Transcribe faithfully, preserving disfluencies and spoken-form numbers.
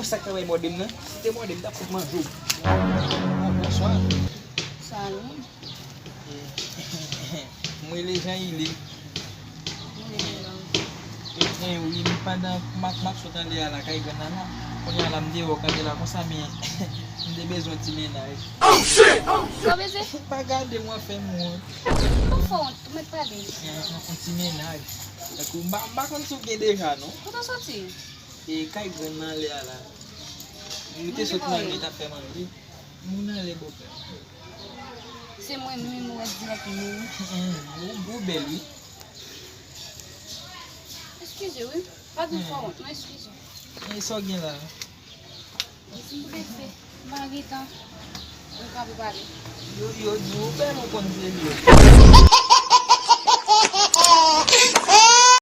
Sa k travay mòde m nan? Si te mòde m, m t ap fout manje w. Bonswa. Salut. M rele Jean Yili. Eh, eh, wi, m pandan m ap, m ap sot anlè a la, kay grann nan la. Kounye a la, m deyò kanpe la konsa, men m te bezwen ti mennaj. Sa w bezwen? Pa gade m, w ap fè m wont. Ou fè wont, ou mèt pale. Eh, yon, yon ti mennaj. Tankou, m pa, m pa konn si w gen deja, non. Kote w soti? E kay grann nan anlè a la. M te sot manje, t ap fè manje. Moun anlè bòpè. Se mwen menm ou wè dirèk menm. Ou, ou bèl, wi. Eskize, wi. Pa gen fò wont, non, eskize. E sa w gen la? Eskize, m pa gen tan. Ou ka pou pale. Yo, yo di ou bèl, ou konn serye.